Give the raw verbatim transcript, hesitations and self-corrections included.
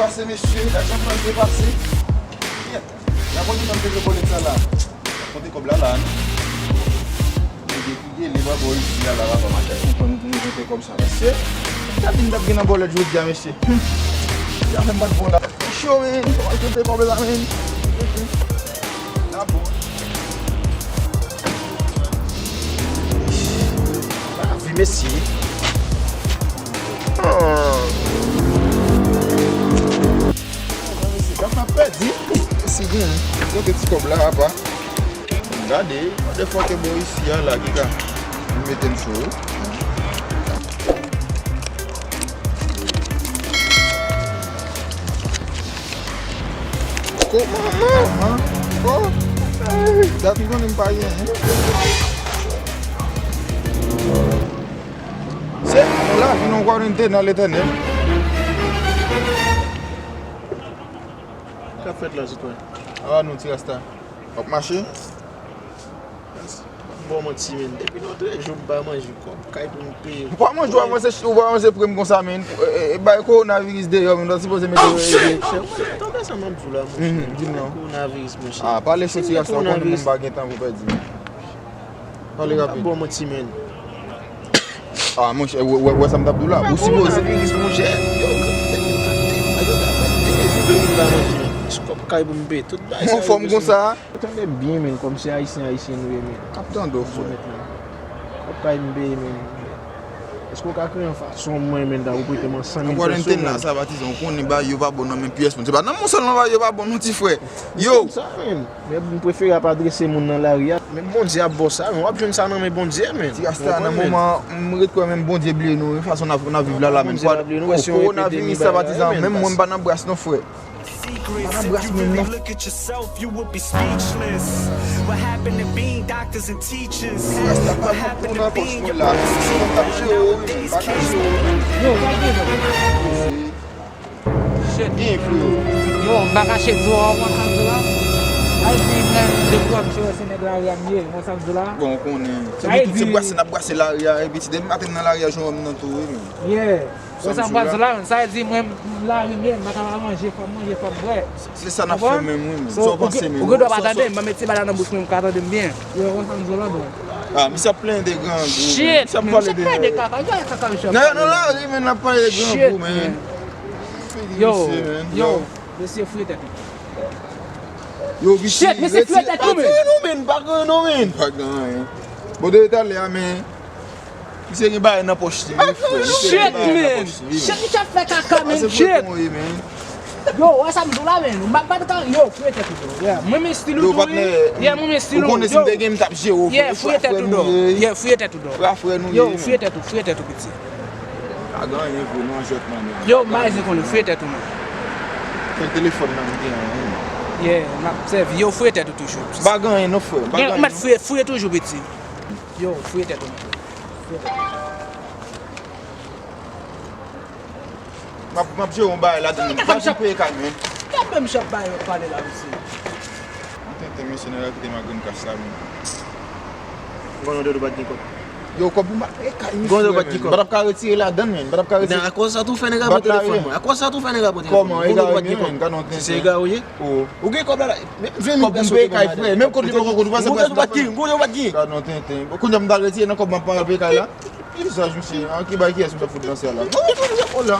Pase, mesye, lajan pral depase. Yèt. N ap konte nan peye bòlèt sa la. N ap konte kòb la la, non. Mesye, ki gele, ba bò isi a la, papa, m a chèche konprann pou m konte kòb sa, mesye. Sa vin t ap gen nan bòlèt jodi a, mesye. Hum. Sa fè m pa t bon la. Cho, men, fò m al konte kòb la, men. N ap bon. Lavi, mesye. Ah. Mesye, gad m ap pèdi. Mesye, gen. Kote ti kòb la, apa? Gade, motherfucker bò isi a la ki ka mete m cho. Kòman, man? Oh. Dat m konnen m pa gen anyen. Se la, vin yon kwarantèn nan Letènèl. Sa k ap fèt la, sitwayen? A, nou, ti rasta. W ap mache? Bon, manti, men. Depi lòt jou, m pa manje. Kòb kay pou m peye. Ou pa manje, ou avanse, ou pa avanse pre m konsa, men. E, e, e, bay kowonaviris deyò, men, ou ta sipoze mete yo ede. Monchè, tande sa m ap di w la, monchè. Mhm, di m non. Kowonaviris, monchè. Ah, pale sou ti rasta, ou konnen m pa gen tan pou pèdi. Pale rapid. Bon, manti, men. Ah, monchè, wè, wè, wè sa m t ap di w la. Ou sipoze. Kowonaviris, monchè. Yo, yo ka fè de mil la, monchè. Kòb kay pou m peye. Tout bagay sa yo. Anfòm konsa. Tande m byen, men, kòm se ayisyen, ayisyen nou ye, men. Ap tande w, frè. Kòb kay m peye, men. Èske w ka kreye yon fason mwen, men, ta ou prete mwen san mil pèso, men? Sa, patizan, ou konnen bagay yo pa bon nan men pyès moun. Se pa nan men w sèlman bagay yo pa bon, non, ti frè. Yo! Sa, men. Men m prefere ap adrese moun nan lari a. Men Bondye ap ba w sa, men w ap jwenn sa nan men Bondye, men. Ti rasta, nan moman, m ret kwè menm Bondye bliye nou, wi, fason n ap, n ap viv la, la, men. Bondye pa bliye nou, wè, se yon epidemi, sa, patizan, menm mwen, m pa nan bras, non, frè. Secrets. If you really look at yourself, you would be speechless. What happened to being doctors and teachers? What happened to being your brothers and sisters? Nowadays, kids. Yo, pa gen non. Shit. Gen, frè. Yo, m pa kache di w, ou konn sa m di w la? Ay, di m nan de pwòp, se nèg lari a m ye, ou konn sa m di w la? Bon, ou konnen. Se nou tout se brase, n ap brase lari a, epi ti depi maten nan lari a, jwenn m nan tou, wi, men. Yeah. Wè sa m pral di la, men. Sa vle di mwen, m lari m ye, m pa ka pa manje, fò m manje, fò m bwè. Se sa n ap fè menm, wi, men. Sa w panse menm? Ou gen dwa pa tande m, ban m met ti bagay la nan bouch mwen, m ka tande m byen. Yo, wè sa m di la, bro. Ah, misye ap plenyen de grangou, men. Shit, men, misye ap plenyen de kaka, yo, kaka, misye ap pale. Nan, nan lari, men, n ap pale de grangou, men. Yo, yo, mesye, fouye tèt ou. Yo, piti, shit, mesye, fouye tèt ou, men. Pa gen anyen non, men, pa gen anyen non, men. Pa gen anyen. Bon, de talè a, men. Misye gen bagay nan pòch li, wi, frè. Misye gen bagay nan pòch li, wi. Shit, misye ap fè kaka, men. Shit. Yo, wè sa m di w la, men. M pa, pa t ka, yo, fouye tèt ou, bro. Yeah, mwen men stil ou tou, wi. Yeah, mwen men stil ou. Ou konnen si m te gen, m t ap jere w, frè. Yeah, fouye tèt ou, dò. Yeah, fouye tèt ou, dò. Frè, frè nou ye, men. Yo, fouye tèt ou, fouye tèt ou, piti. Pa gen anyen, vre, nou an jwèt mannyè. Yo, m pa ese konnen, fouye tèt ou, non. Sèl telefòn nan m gen an, wi. Yeah, m ap sèvi. Yo, fouye tèt ou toujou. Pa gen anyen, non, frè. Pa gen anyen, non. Fouye, fouye toujou, piti. Yo, fouye tèt ou, non. M ap, m ap jere yon bagay la, tande. Pa janm peye kay mwen. Gad menm jan bagay yo pale la, mesye. Mwen tenten, mesye, nèg la kite m ak grenn kach la, men. Gon yon de ou pa t gen kòb. Yo, kòb ou m ap peye kay, mesye, men. M pa t ap ka retire ladann, men. M pa t ap ka retire. Akoz sa tou fè nèg la pran telefòn mwen. Akoz sa tou fè nèg la pran telefòn mwen. Kòman, gon de ou pa t gen kòb. Se ega ou ye? Oh. Ou gen kòb la, la. Menm ven mil pèso ki mande. Kòb pou m peye kay, frè. Menm kote ou pa t gen. Gon de ou pa t gen. Gad yon tenten. Kounye a m ta retire nan kòb m ap peye kay la. Ki vizaj misye? An ki bay kiyès misye ap fout nan sè la? Mwen retounen nan kò la.